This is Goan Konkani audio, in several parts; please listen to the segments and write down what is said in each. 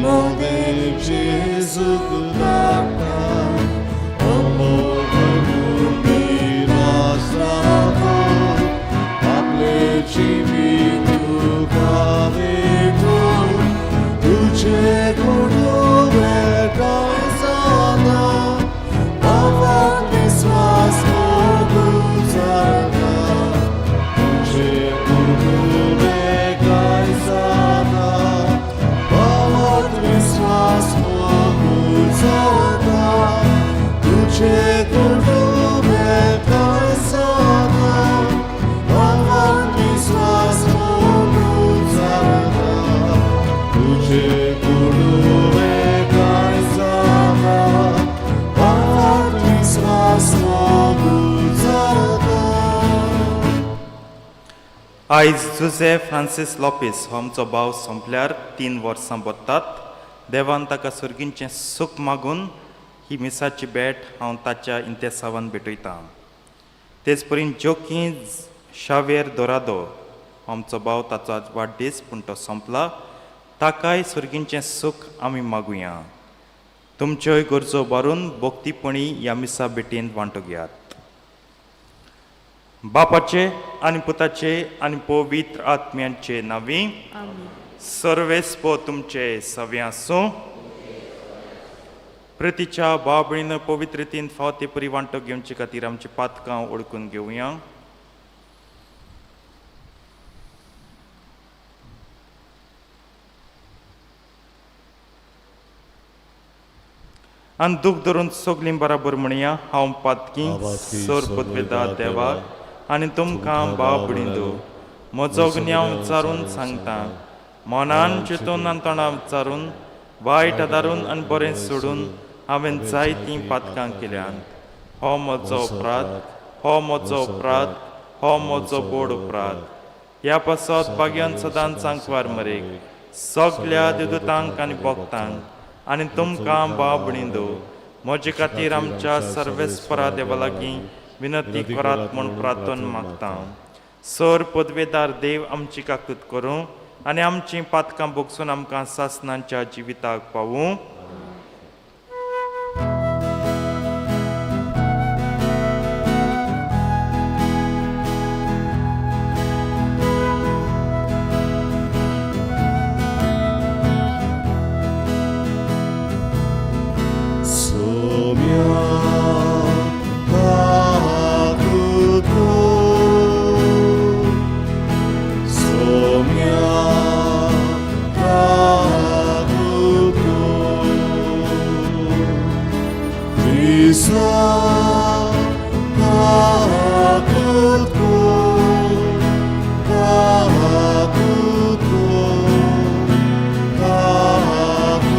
मोदेव जेजूक लागता अमोघ विश्वास राखो आपले जिवीत तुका वेगो तुझे कुटुंबे काय जाता भावात विश्वास गुजारता तुझे कुटुंबे काय जाता भावात विश्वास गुजारता तुझे कुटुंबे काय जाता भावात विश्वास गुजारता तुझे कुटुंबे काय जाता भावात विश्वास गुजारता. आयज जुझे फ्रांसीस लोपेस हो आमचो भाव सोंपल्यार 3 वर्सां बत्तात. देवान ताका सर्गींचें सूख मागून ही मिसाची भेट हांव ताच्या इंतेसावान भेटयतां. तेच परीन जोकी शावेर दोरादो हो आमचो भाव, ताचो आज वाडदीस पूण तो सोंपला, ताकाय सर्गींचें सूख आमी मागुया. तुमच्योय गरजो भरून भक्तीपणी ह्या मिसा भेटींत वांटो घेयात. बापाचे आनी पुताचे आनी पवित्र आत्म्यांचे नांवी. आमेन. सर्वेस्पो तुमचे सवे आसूं. प्रतीच्या बाबणीन पवित्रतेन फावो ते परी वांटो घेवचे खातीर आमची पातकां ओळखून घेवया. आनी दूख धरून सगलीं बराबर म्हणया, हांव पातकी सोर पदवेदा देवाक आनी तुमकां बाब बिणिंदू म्हजो गुन्यांव विचारून सांगता. मनान चिंतून आनी तोंडान विचारून वायट आदारून आनी बरें सोडून हांवें जायतीं पातकां केल्यांत. हो म्हजो अपराध, हो म्हजो अपराध, हो म्हजो बोड अपराध. ह्या पासत भाग्यान सदांच सांकवार मरेक सगल्या देवदूतांक आनी भक्तांक आनी तुमकां बाब बिणिंदू म्हजे खातीर आमच्या सर्वेस्परा देवा लागीं विनंती करात म्हूण प्रार्थन मागता. सर पदवेदार देव आमची काकूत करूं आनी आमचीं पातकां भोगसून आमकां सासनांच्या जिविताक पावूं. सोम्या काकुतो, सोम्या काकुतो, क्रिस्ता काकुतो, काकुतो, काकुतो,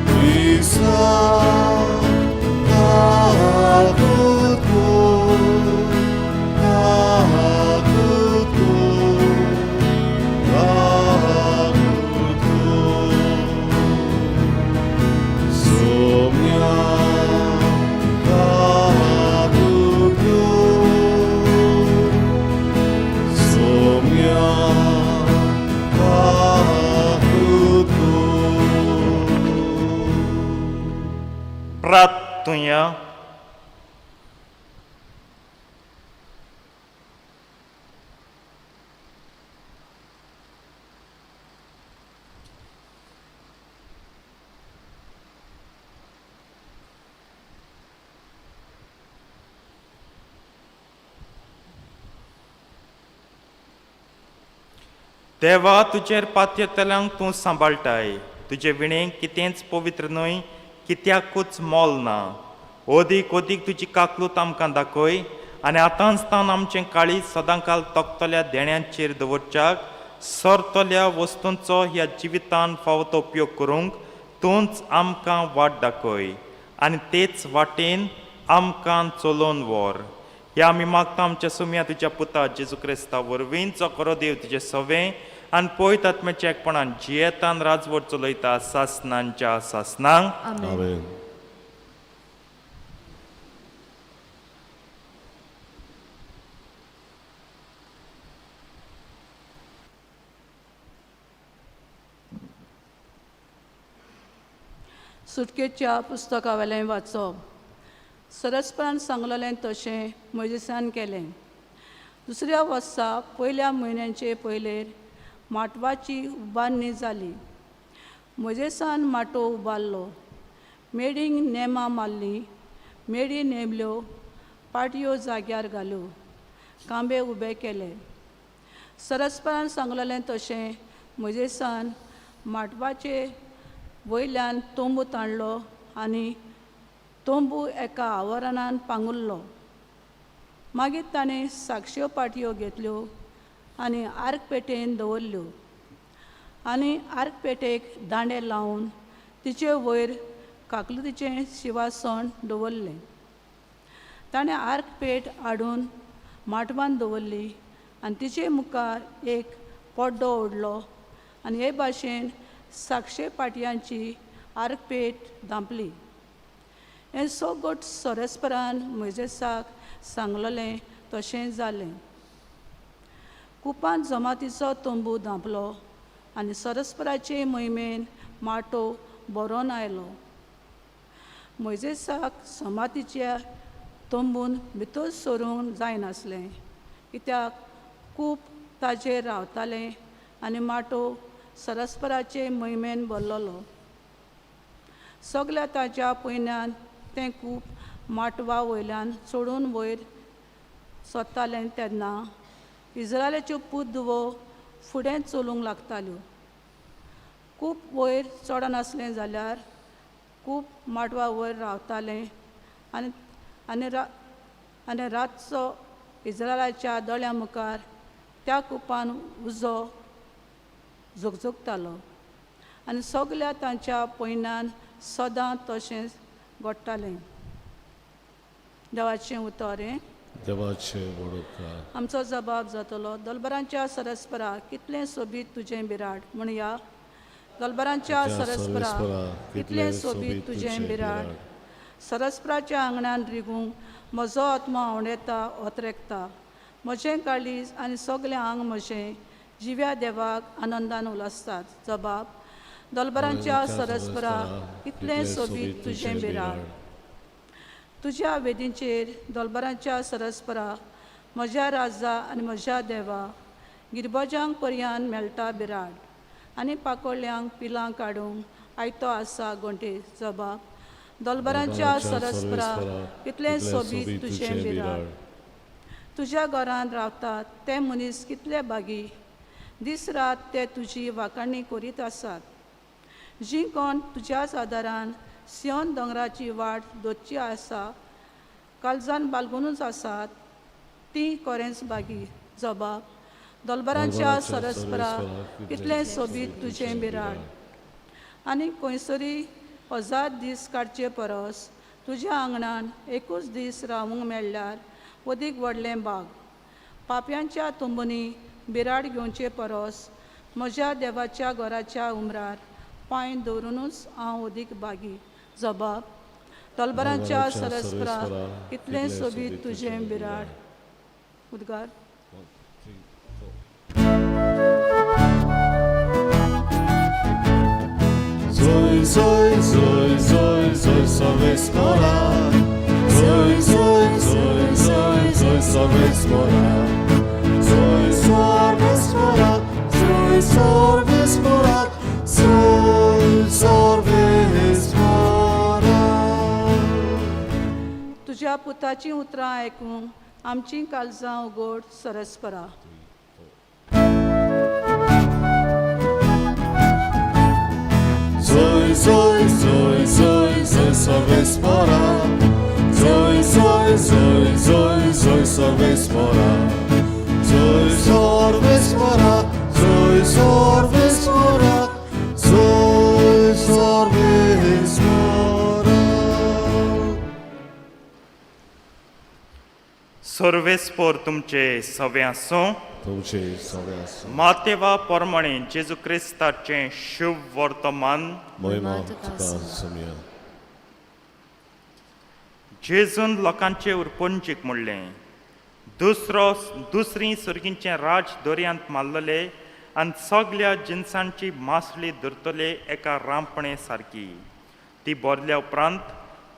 क्रिस्ता काकुतो, काकुतो, काकुतो, सोम्या काकुतो, सोम्या काकुतो. प्रार्थुया. देवा, तुजेर पातयेतल्यांक तूं सांबाळटाय. तुजे विणें कितेंच पवित्र न्हय, कित्याकूच मोल ना. ओदीक ओदीक तुजी काकलूत आमकां दाखय आनी आतांच तावन आमचें काळीज सदांकाल तोखतल्या देण्यांचेर दवरच्याक सरतल्या वस्तूंचो ह्या जिवितान फावो तो उपयोग करूंक तूंच आमकां वाट दाखय आनी तेच वाटेन आमकां चलोवन व्हर. ह्या आमी मागता आमच्या सुम्या तुज्या पुता जेजू क्रिस्ता वरवीं, जो खरो देव तुजें सवें आनी पयत आत्म्याच्या एकपणान जियेतान राजवट चलयता सासनांच्या सासनांक. आमेन. आमेन. सुटकेच्या पुस्तकावेलें वाचप. सरस्परान सांगलेलें तशें मोयजेसान केलें. दुसऱ्या वर्सा पयल्या म्हयन्याचे पयलेर माटवाची उबारणी जाली. मोयजेसान माटोव उबारलो, मेडींक नेमां मारलीं, मेडी नेमल्यो, पाटयो जाग्यार घाल्यो, कांबे उबे केले. सरस्परान सांगलेलें तशें मोयजेसान माटवाचे वयल्यान तंबू ताणलो आनी तंबू एका आवरणान पांगुरलो. मागीर ताणें साक्षो पाटयो घेतल्यो आनी आर्कपेटेन दवरल्यो आनी आर्कपेटेक दांडे लावन तिचे वयर काकलुतीचें शिवासण दवरलें. ताणें आर्कपेट हाडून माटवान दवरली आनी तिचे मुखार एक पड्डो ओडलो आनी हे भाशेन साक्षे पाटयांची आर्कपेट धांपली. हें सगट सरस्परान मोयजेसाक सांगलेलें तशें जालें. कुपान जमातीचो तंबू धांपलो आनी सरस्पराचे मोहिमेन माटोव भरोन आयलो. मोयजेसाक समातीच्या तंबून भितर सरूंक जायनासलें, कित्याक कूप ताजेर रावतालें आनी माटोव सरस्पराचे मोहिमेन भरलेलो. सगल्या ताच्या पयन्यान तें कूप माटवा वयल्यान चडून वयर सोदतालें तेन्ना इज्रायलाच्यो पूत-धुवो फुडें चलूंक लागताल्यो. कूप वयर चडनासलें जाल्यार कूप माटवा वयर रावतालें आनी आनी रा आनी रातचो इज्रायलाच्या दोळ्यां मुखार त्या कुपान उजो झगझगतालो आनी सगल्या तांच्या पयनान सदां तशेंच घडटालें. देवाचें उतर हें. देवाचे वडोकार. आमचो जबाब जातलो. दोलबरांच्या सरस्परा कितलें सोबीत तुजें बिराड म्हणया. दोलबरांच्या सरस्परा कितलें सोबीत तुजें बिराड. सरस्पराच्या आंगणान रिगूंक म्हजो आत्मो आवडेता ओतरेकता. म्हजें काळीज आनी सगलें आंग म्हजें जिव्या देवाक आनंदान उलासतात. जबाब दोलबरांच्या सरस्परा कितलें सोबीत तुजें बिराड. तुज्या वेदींचेर दोलबरांच्या सरस्परा म्हज्या राजा आनी म्हज्या देवा गिरबजांक पर्यान मेळटा बिराड आनी पाकोळ्यांक पिलां काडूंक आयतो आसा गोंटे. जबाब दोलबरांच्या सरस्परा कितलें सोबीत तुजें बिराड. तुज्या घरान रावतात ते मनीस कितले बागी, दीस रात ते तुजी वाखाणी करीत आसात. जीं कोण तुज्याच आदारान सियोन दोंगराची वाट दोतची आसा, काळजान बालगुनूच आसात तीं कोरेंच बागी. जबाब दोलबरांच्या सरस्परा कितलें सोबीत तुजें बिराड. आनी खंयसरी हजार दीस काडचे परस तुज्या आंगणान एकूच दीस रावूंक मेळ्ळ्यार अदीक व्हडलें बाग. पापयांच्या तंबूंनी बिराड घेवचे परस म्हज्या देवाच्या घराच्या उमरार पांय दवरुनूच हांव अदीक बागी. जबाब दोलबरांच्या सरस्परा कितलें सोबीत तुजें बिराड. उद्गार. Zoy, zoy, zoy, zoy, zoy, sarvespora. Zoy, zoy, zoy, zoy, zoy, sarvespora. Zoy, sarvespora, zoy, sarvespora, zoy, sarvespora. तुज्या पुताचीं उतरां आयकूंक आमचीं काळजां उगड सरस्परा. Zoy, zoy, zoy, zoy, zoy, sarvespora. Zoy, zoy, zoy, zoy, zoy, sarvespora. Zoy, sarvespora, zoy, sarvespora, zoy, sarvespora. सर्वेस्पोर तुमचे सवे आसूं. तुमचे सवे आसूं. मातेवा प्रमाणे जेजू क्रिस्ताचें शुभ वर्तमान. महिमा तुका सुमया. जेजून लोकांचे उरपंजीक म्हणलें, दुसरो दुसरी सर्गींचें राज दर्यांत मारलेले आनी सगल्या जिनसांची मासळी धरतले एका रांपणे सारकी. ती भरल्या उपरांत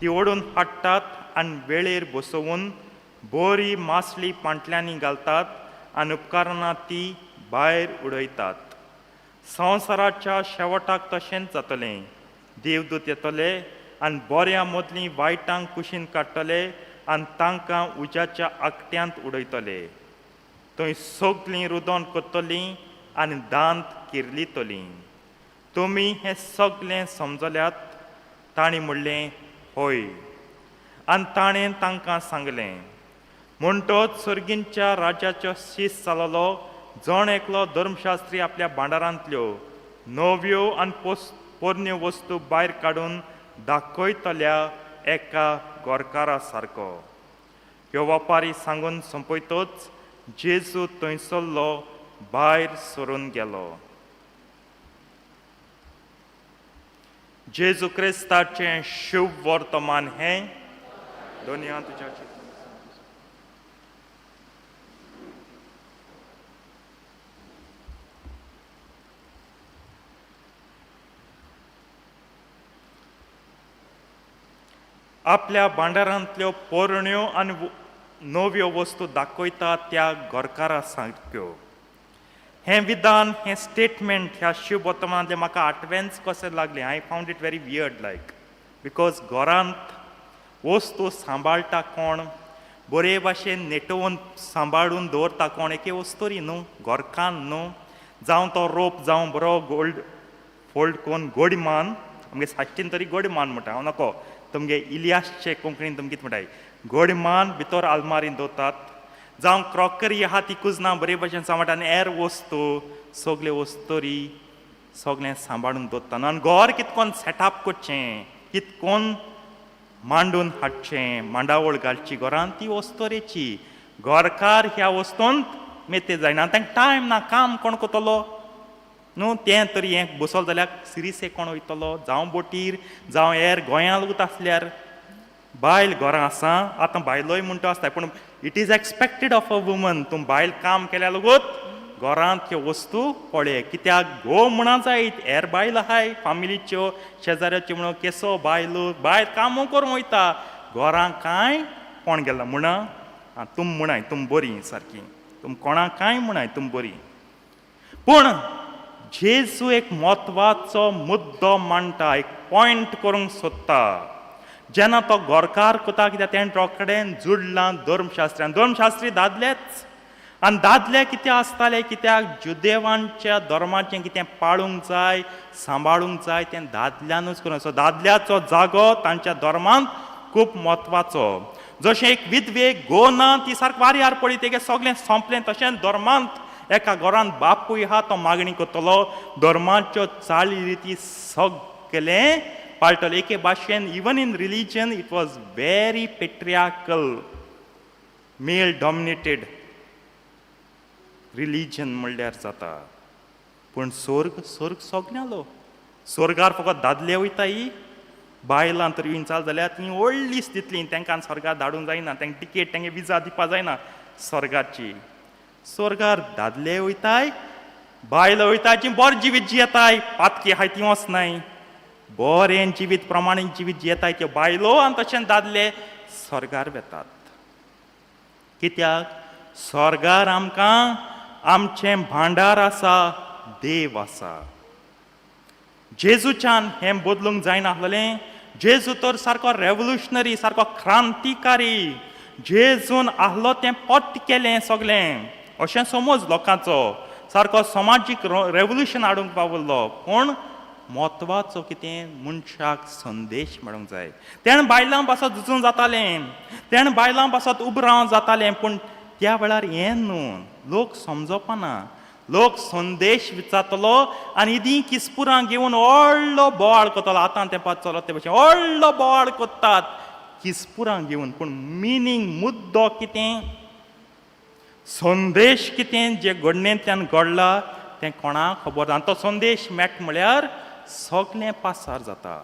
ती ओडून हाडटात आनी वेळेर बसोवन बरी मासली पांटल्यांनी घालतात आनी उपकारना ती भायर उडयतात. संवसाराच्या शेवटाक तशेंच जातलें. देवदूत येतले आनी बऱ्या मदलीं वायटांक कुशीन काडटले आनी तांकां उज्याच्या आकट्यांत उडयतले. थंय सगलीं रुदोन करतलीं आनी दांत किर्लितलीं. तुमी हें सगलें समजल्यात? तांणी म्हणलें, हय. आनी ताणें तांकां सांगलें, म्हणटच सर्गींच्या राज्याचो शीस जालोलो जण एकलो धर्मशास्त्री आपल्या भांडारांतल्यो नव्यो आनी पोरण्यो वस्तू भायर काडून दाखयतल्या एका गोरकारा सारको. ह्यो वपारी सांगून सोंपयतच जेजू थंयसरलो भायर सरून गेलो. जेजू क्रिस्ताचें शुभ वर्तमान हें. दोनया तुज्या. आपल्या भांडारांतल्यो पोरण्यो आनी नव्यो वस्तू दाखयता त्या गोरकारा सारक्यो. हें विधान, हें स्टेटमेंट ह्या शुभ वर्तमानांतलें म्हाका आठवेंच कशें लागलें. I found it very weird like, because घरांत वस्तू सांबाळटा कोण, बरे भाशेन नेटोवन सांबाळून दवरता कोण? एके वस्तुरी न्हू, घरकान्न न्हू. जावं तो रोप, जावं बरो गोल्ड फोल्ड कोन्न गोडमान, आमगे साश्टीन तरी गोडमान म्हणटा, हांव नको तुमगे इलियासचे कोंकणीन तुमकां कितें म्हणटाय, गोडमान भितर आलमारीन दवरतात, जावं क्रॉकरी आहा ती कुजना बरे भशेन सांबाळटा आनी हेर वस्तू सगल्यो वस्तुरी सगळें सांबाळून दवरता. आनी घर कितकोन सेटअप करचें, कितकोन मांडून हाडचें, मांडावळ घालची घरान ती वस्तुरेची. घरकार ह्या वस्तूंत मेते जायना, तांकां टायम ना. काम कोण करतलो न्हू तें तरी हें बसलो जाल्यार सिरिसे कोण वयतलो, जावं बोटीर जावं हेर गोंयांत आसल्यार बायल घरां आसा. आतां बायलोय म्हणटा आसता, पूण it is expected of a woman, तूं बायल काम केल्या लगूत घरांत ह्यो वस्तू पळय. कित्याक घोव म्हणा जायत, हेर बायल आहाय फामिलीच्यो शेजाऱ्याच्यो म्हणून केसो बायलो बायल कामूं करूंक वयता, घरांत कांय कोण गेला म्हणा. आं, तुम म्हणाय तुम बरीं सारकी, तुम कोणाक कांय म्हणाय तुम बरीं. पूण जेजू एक म्हत्वाचो मुद्दो मांडटा, एक पॉयंट करूंक सोदता. जेन्ना तो गोरकार कोता, कित्याक तेणें रोखडें जुडलां धर्मशास्त्र्यान. धर्मशास्त्री दादलेच, आनी दादले कितें आसताले, कित्याक जुदेवांच्या धर्माचें कितें पाळूंक जाय, सांबाळूंक जाय, तें दादल्यानूच करूंक. सो दादल्याचो जागो तांच्या धर्मांत खूब म्हत्वाचो. जशें एक विधवेक घोव ना, ती सारक वाऱ्यार पळय, तेगे सगळें सोंपलें, तशेंच धर्मांत एका घरांत बापूय आहा तो मागणी करतलो, धर्माच्यो चाली रिती सगलें पाळटलो. एके भाशेन even in religion it was very patriarchal, male dominated religion म्हणल्यार जाता. पूण स्वर्ग, स्वर्ग सगल्यांलो. स्वर्गार फकत दादले वयताय, बायलां तर येवन चाल जाल्यार ती व्हडली दितली, तांकां स्वर्गार धाडूंक जायना, तांकां टिकेट, तांकां विजा दिवपा जायना स्वर्गाची. स्वर्गार दादले वयताय, बायलां वयताय जी बरें जिवीत जियेताय, पातकी आहाय ती वचनाय, बरें जिवीत प्रमाणीक जिवीत जियेताय त्यो बायलो आनी तशेंच दादले स्वर्गार वेतात. कित्याक स्वर्गार आमकां आमचें भांडार आसा, देव आसा. जेजूच्यान हें बदलूंक जायना आसलें. जेजू तर सारको रेवोल्युशनरी, सारको क्रांतिकारी. जेजून आहलो तें पट केलें सगळें, अशें समज लोकांचो, सारको समाजीक रेवोल्युशन हाडूंक पावल्लो. पूण म्हत्वाचो कितें, मनशाक संदेश मेळूंक जाय. तेणें बायलां पासत झुजूंक जातालें, तेणें बायलां पासत उब रावंक जातालें, पूण त्या वेळार हें न्हू, लोक समजपाना. लोक संदेश विचारतलो आनी इदी किस्पुरां घेवन व्हडलो बोवाळ करतलो. आतां तेंपार चलत ते भशेन व्हडलो बोवाळ करतात किस्पुरां घेवन, पूण मिनींग, मुद्दो कितें, संदेश कितें, जे घडणेंतल्यान घडला तें कोणाक खबर ना. आनी तो संदेश मेळटा म्हळ्यार सगलें पासार जाता,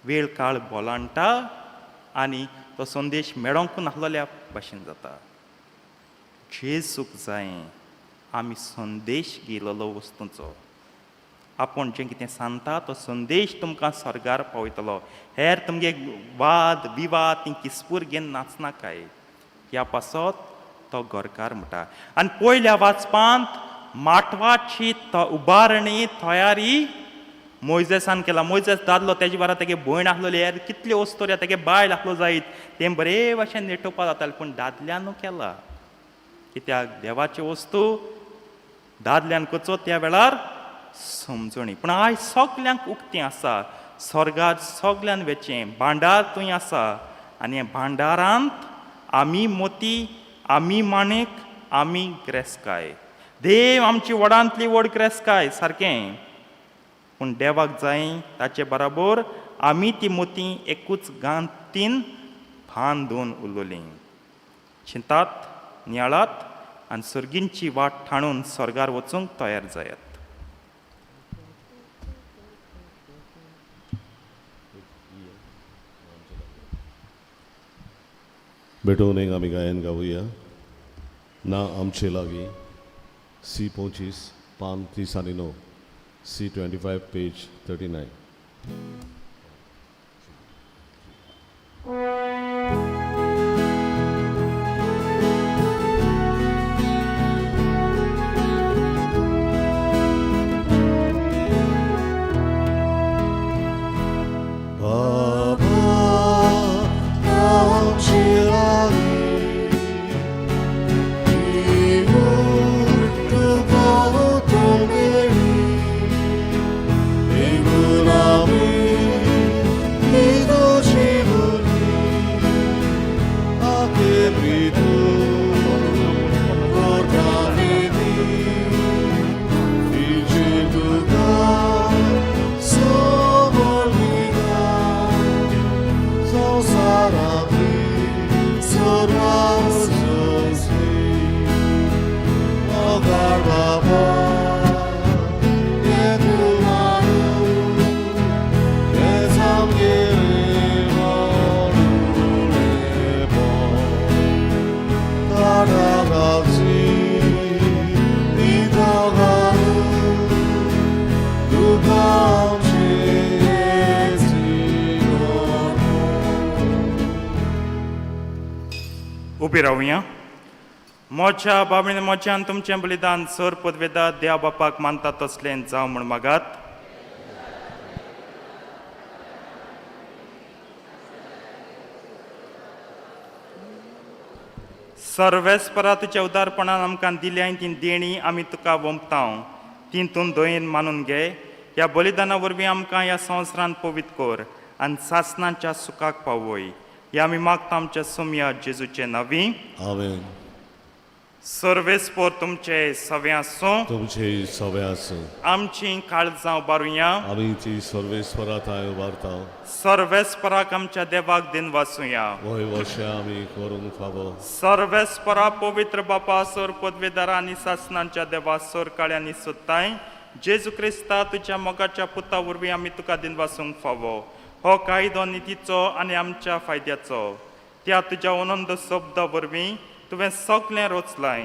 वेळ काळ बोलांटा आनी तो संदेश मेळोंक नासलेल्या भाशेन जाता. जेजूक जाय आमी संदेश घेयलेलो वस्तूंचो. आपूण जें कितें सांगता तो संदेश तुमकां स्वर्गार पावयतलो. हेर तुमगे वाद विवाद ती किसपूर घेवन नाचनाकाय. ह्या पासत तो घरकार म्हणटा. आनी पयल्या वाचपांत माटवाची उबारणी तयारी मोयजेसान केला. मोयजेस दादलो, तेजे बारा तेगे भयण आसलोली, हेर कितल्यो वस्तू तेगे बायल आसलो जायत, तें बरे भाशेन नेटोवपा जातालें, पूण दादल्यानू केला. कित्याक देवाच्यो वस्तू दादल्यान करचो त्या वेळार समजणी. पूण आयज सगल्यांक उक्तें आसा, स्वर्गार सगल्यान वेचें भांडार थंय आसा आनी ह्या भांडारांत आमी मोती, आमी माणेक, आमी ग्रेसकाय. देव आमची व्हडांतली व्हड ग्रेसकाय सारकें, पूण देवाक जाय ताचे बराबर आमी ती मोती एकूच गांतीन बांदून उरलोलीं. चिंतात, नियाळात आनी सर्गींची वाट ठाणून स्वर्गार वचूंक तयार जायात. भेटोवन एक आमी गायन गावया ना आमचे लागीं सी 25 पान 39, सी 25 पेज 39. बाबा आमचे लागीं तुका मेळी गुलामी तुजी आके प्रीतू तुका समर्पिता संवसारांतली सर्वांसोसली मोगाळ बाबा हे कुमारू हे सामगेले मोडुलेपण काडागाची दिदागारू तुका आमचें उबी रावया. म्हज्या बाबीन म्हज्यान तुमचें बलिदान सर पदवेदा देवा बापाक मानता तसलें जावं म्हूण मागात. सर्वेस्परा तुज्या उदारपणान आमकां दिल्या ती देणी आमी तुका वोंपतांव, ती तूं दयेन मानून घे. ह्या बलिदाना वरवीं आमकां ह्या संवसारांत पवित्र कर आनी सासणाच्या सुखाक पावय. ह्या आमी मागता आमच्या सोमया जेजूचे नांवी. आमेन. सर्वेस्पोर तुमचे सवे आसूं. तुमचे सवे आसूं. आमची काळजां उबारुया. आमी ती सर्वेस्परा थांय उबारता. सर्वेस्पराक आमच्या देवाक दिन वासुया. वय वशे आमी करूंक फावो. सर्वेस्परा पवित्र बापा सोर पदवेदारा आनी सासणांच्या देवा सोर काळ्यांनी सोदताय जेजू क्रिस्ता तुज्या मोगाच्या पुता वरवीं आमी तुका दिन वासूंक फावो. हो कायदो नितीचो आनी आमच्या फायद्याचो. त्या तुज्या अनंत शब्दा वरवीं तुवें सगळें रचलाय.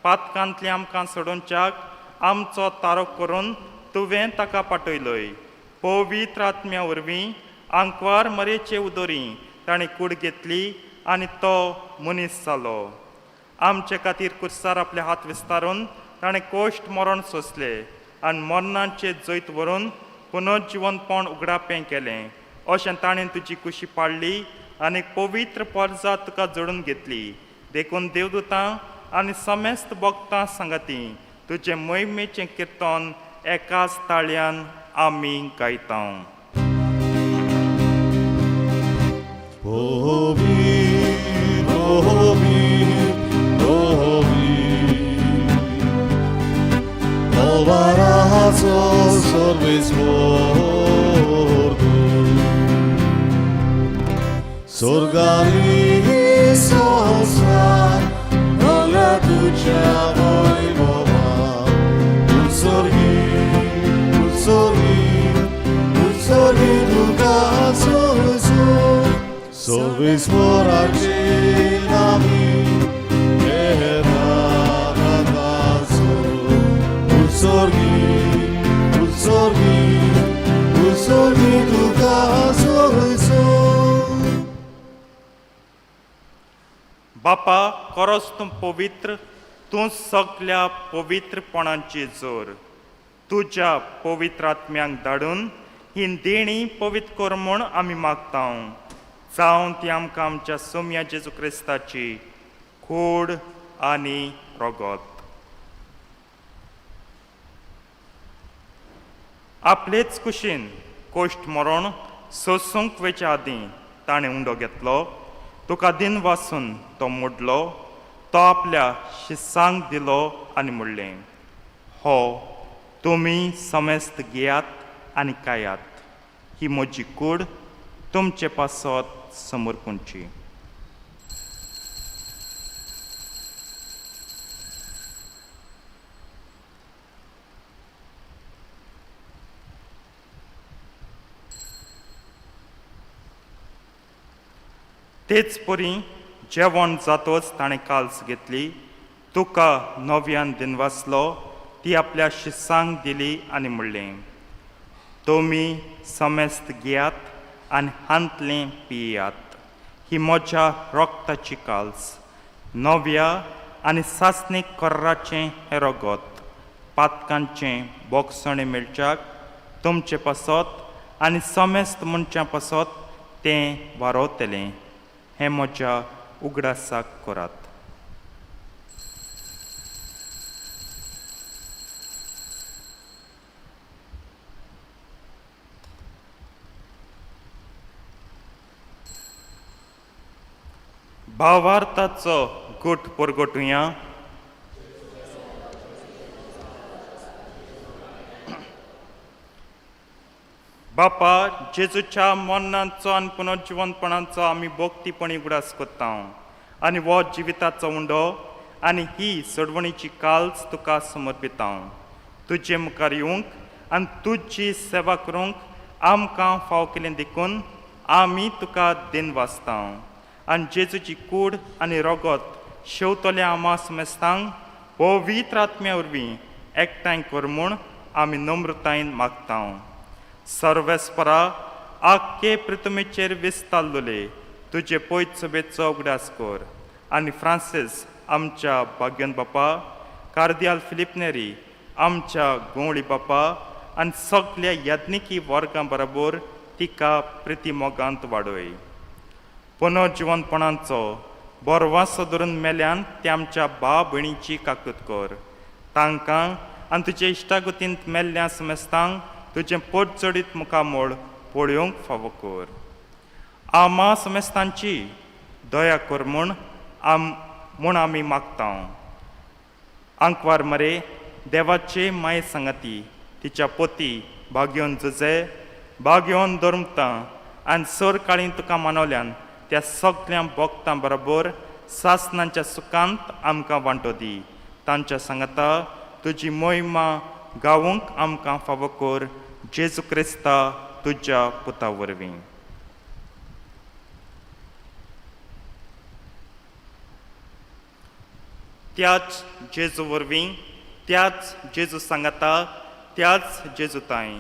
पातकांतलें आमकां सोडोवच्याक आमचो तारोक करून तुवें ताका पाठयलोय. पवित्र आत्म्या वरवीं आंकवार मरेचे उदोरी ताणें कूड घेतली आनी तो मनीस जालो. आमचे खातीर कुर्सार आपले हात विस्तारून ताणें कोश्ट मरण सोंसले आनी मरणाचें जैत व्हरून पुनर्जिवनपण उगडापें केलें. अशें ताणें तुजी कुशी पाडली आनी पवित्र परजा तुका जोडून घेतली. देखून देवदूतां आनी समेस्त भक्तां सांगाती तुजें मोहिमेचें किर्तन एकाच ताळ्यान आमी गायता. कल्वाराचो सर्वेस्पर तूं स्वर्गानी संवसार भरला तुज्या वैभवान. उत्सर्गी उत्सर्गी उत्सर्गी तुका सोसूं सर्वेस्पराचे नामी उत्सर्गी उत्सर्गी. खरोच तूं पवित्र, तूं सगल्या पवित्रपणाची जोर. तुज्या पवित्र आत्म्यांक धाडून ही देणी पवित्र कर म्हूण आमी मागता. जावं ती आमकां आमच्या सोम्या जेजू क्रिस्ताची कूड आनी रगत. आपलेच कुशीन कोश्ट मरण सोसूंक वेच्या आदीं ताणें उंडो घेतलो, तुका दिन वासून तो मोडलो, तो आपल्या शिसांक दिलो आनी म्हणलें, हो तुमी समेस्त घेयात आनी खायात, ही म्हजी कूड तुमचे पासत समर्पूणची. तेच परी जेवण जातच ताणें काल्स घेतली, तुका नव्यान दिनवासलो, ती आपल्या शिसांक दिली आनी म्हणलें, तुमी समेस्त घेयात आनी हांतलें पियात, ही म्हज्या रक्ताची काल्स, नव्या आनी सासणीक कर्राचें हें रगत, पातकांचें बोगसणें मेळच्याक तुमचे पासत आनी समेस्त मनशां पासत तें वारवतलें. हें म्हज्या उगडासाक करात. भावार्थाचो गुट परगटुया. बापा, जेजूच्या मरणाचो आनी पुनर्जिवनपणाचो आमी भक्तीपणी उगडास करता आनी हो जिविताचो उंडो आनी ही सोडवणीची काल्स तुका समर्पिता. तुजे मुखार येवंक आनी तुजी सेवा करूंक आमकां फाव केलें देखून आमी तुका दिन वाचता आनी जेजूची कूड आनी रगत शेवतल्या आमा समेस्तांक पवित्र आत्म्या वरवीं एकठांय कर म्हूण आमी नम्रतायेन मागता. सर्वेस्परा, आख्खे पृथ्वीचेर विस्तारलेले तुजे पयत सभेचो उगडास कर आनी फ्रांसीस आमच्या भाग्यन बापा, कार्दियाल फिलीप नेरी आमच्या गोंवळी बापा आनी सगल्या याज्ञिकी वर्गां बरोबर तिका प्रिती मोगांत वाडय. पुनर्जिवनपणाचो बरवासो धरून मेल्यान ते आमच्या भाव भयणीची काकूत कर. तांकां आनी तुजे इश्टागतींत मेल्ल्या समेस्तांक तुजें पोट चडीत मुखामोळ पळोवंक फावो कर. आमा समेस्तांची दया कर म्हूण म्हूण आमी मागता. आंकवार मरे देवाचे माये सांगाती तिच्या पोती भाग्योन जुजे भाग्योन धर्मता आनी सर काळीं तुका मानवल्यान त्या सगल्या भक्तां बरोबर सासनांच्या सुखांत आमकां वांटो दी. तांच्या सांगाता तुजी मोहिमा गावूंक आमकां फावो कर, जेजू क्रिस्ता तुज्या पुता वरवीं. त्याच जेजू वरवीं, त्याच जेजू सांगाता, त्याच जेजू ताई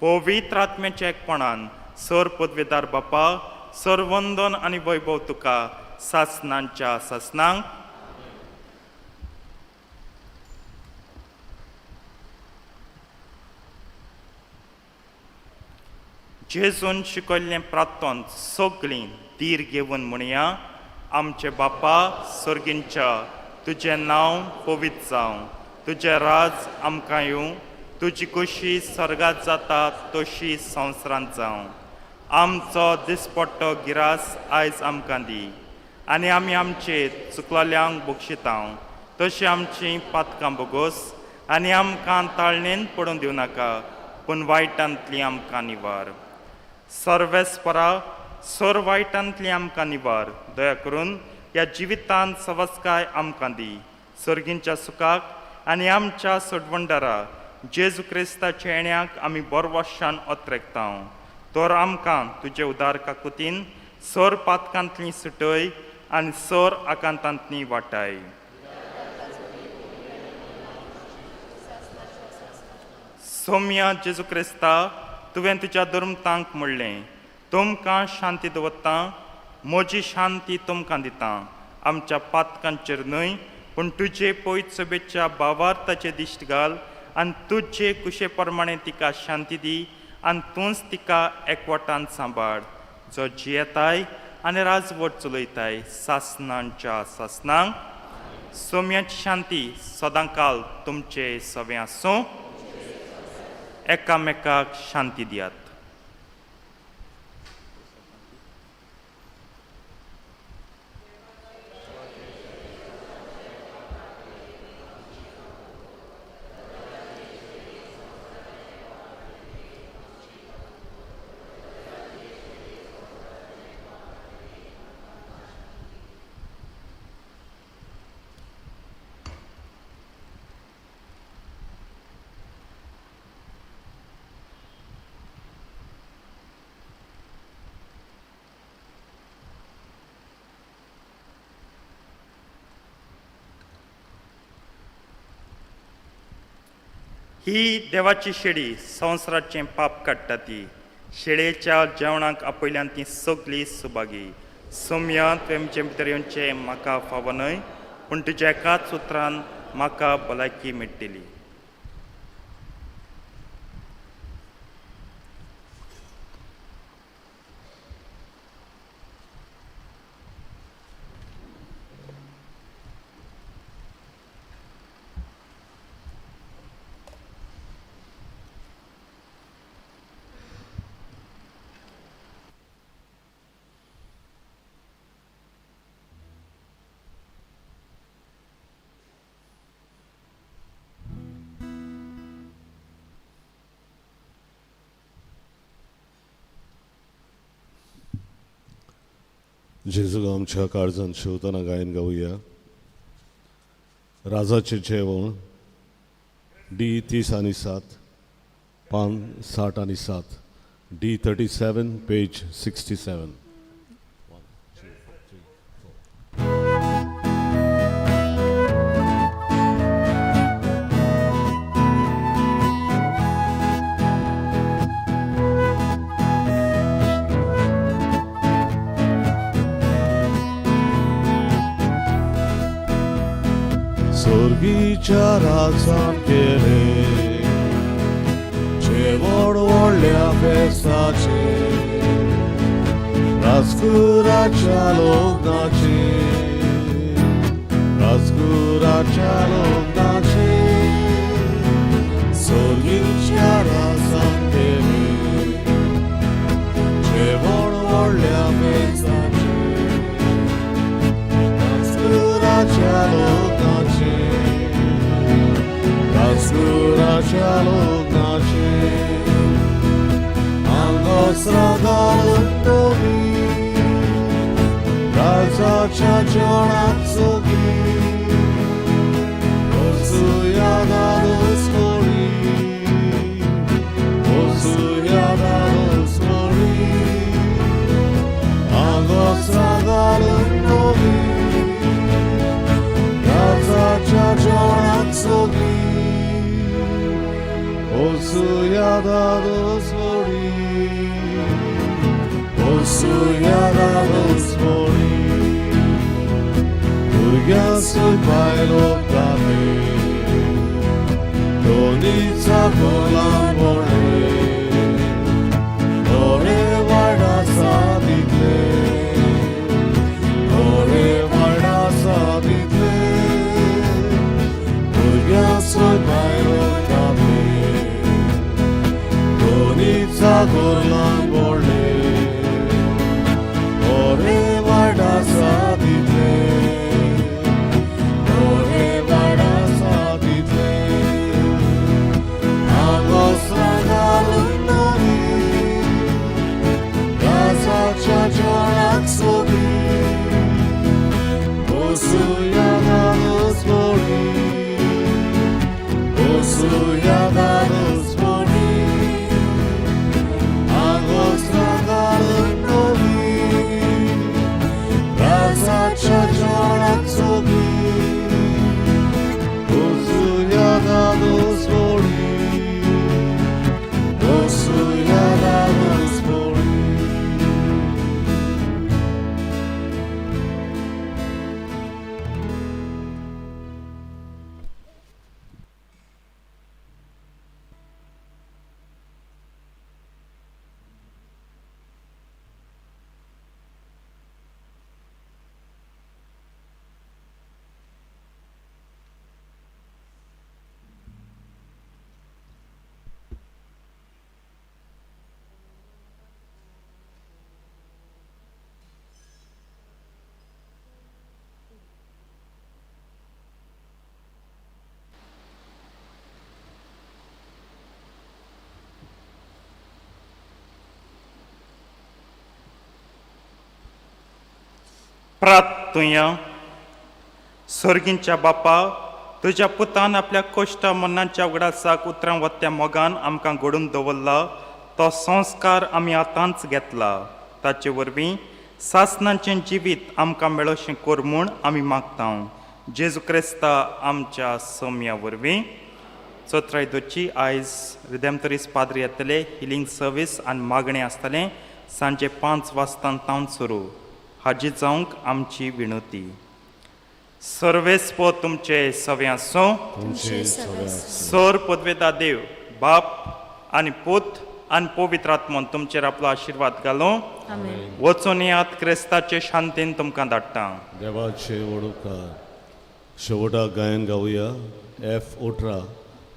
पवित्र आत्म्याच्या एकपणान सर पदवेदार बापा, सर वंदन आनी वैभव तुका सासनांच्या सासनांक. जेजून शिकयल्लें प्रार्थन सगळीं धीर घेवन म्हणया. आमचे बापा सर्गींच्या, तुजें नांव पवित्र जावं, तुजें राज आमकां येवं, तुजी खोशी स्वर्गात जाता तशी संवसारांत जावं. आमचो दिसपट्टो गिरास आयज आमकां दी आनी आमी आमचे चुकलेल्यांक बक्षिता तशी आमची पातकां बोगोस आनी आमकां ताळणेन पडून दिवं नाका, पूण वायटांतली आमकां निवार. सर्वेस्परा, सर वायटांतली आमकां निवार. दया करून ह्या जिवितांत सवस्काय आमकां दी, सर्गींच्या सुखाक आनी आमच्या सोडवंडारा जेजू क्रिस्ताच्या येण्याक आमी बरवशान अत्रेकता. तर आमकां तुजे उदार काकुतीन सर पातकांतली सुटय आनी सर आकांतांतली वाटाय. सोम्या जेजू क्रिस्ता, तुवें तुज्या धर्मतांक म्हणलें, तुमकां शांती दवरता, म्हजी शांती तुमकां दिता, आमच्या पातकांचेर न्हय पूण तुजे पयत सभेच्या भावार्थाचे दिश्ट घाल आनी तुजे कुशे प्रमाणे तिका शांती दी आनी तूंच तिका एकवटान सांबाळ जो जियेताय आनी राजवट चलयताय सासनांच्या सासनांक. सोम्याची शांती सदांकाल तुमचे सवें आसूं. एकामेकाक शांती दियात. ही देवाची शेळी संवसाराचें पाप काडटा ती शेळयेच्या जेवणाक आपयल्यान ती सगळी सुभागी. सोम्या तुवें म्हजे भितर येवचें म्हाका फावो न्हय पूण तुज्या एकाच उतरान म्हाका भलायकी मेळटली. जेजू आमच्या काळजान शिवतना गायन गावया. राजाचें जेवण डी 30 आनी 7 पान 60 आनी 7 डी 37 पेज 67. सोर्गीच्या राजान केले जेवण व्हडल्या फेस्ताचे राजकुराच्या लग्नाचे राजकुराच्या लग्नाचे सोर्गीच्या राजान केले जेवण व्हडल्या फेस्ताचे राजकुराच्या लग्नाचे राजकुराच्या लग्नाचे आंगोस्रा घालून तुमी राजाच्या जेवणाक सगळीं वचुया दादोस मोरी वचुया दादोस मोरी आंगोस्रा घालून तुमी राजाच्या जेवणाक सगळीं वचुया दादोस मोरी वचुया दादोस मोरी भुरग्यां सूय बायलो दादले दोनीचा कोलान बोडले थोडे वाड आसा तितले थोडे वाड आसा तितले भुरग्यां सूय बायलो दादले दोनीचा कोलान बोडले थोडे वाड आसा तितले थोडे वाड आसा तितले आंगोस्रा घालून नवी राजाच्या जेवणाक सगळीं वचुया दादोस मोरी वचुया दादोस मोरी आंगोस्रा प्रार्थुया. सर्गींच्या बापा, तुज्या पुतान आपल्या कोश्टा मन्नाच्या उगडासाक उतरां वत्या मोगान आमकां घडून दवरला तो संस्कार आमी आतांच घेतला. ताचे वरवीं सासणाचें जिवीत आमकां मेळोशें कर म्हूण आमी मागता, जेजू क्रिस्ता आमच्या सोम्या वरवीं. चोत्राय दोची आयज रिदेमतरीस पाद्री येतले. हिलींग सर्वीस आनी मागणें आसतलें. सांजे 5 वाजता तावन सुरू. हाजीर जावंक आमची विनवती. सर्वेस्पो तुमचे सवे आसूं. तुमचे सगळ्या. सर पदवेदा देव बाप आनी पूत आनी पवित्र आत्मोन तुमचेर आपलो आशिर्वाद घालूं. वचून येयात. क्रिस्ताचे शांतीन तुमकां धाडटा. देवाचे व्हड उपकार. शेवटाक गायन गावया एफ 18,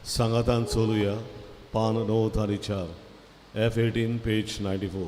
सांगातान चलुया, पान 94, F 18, page 94.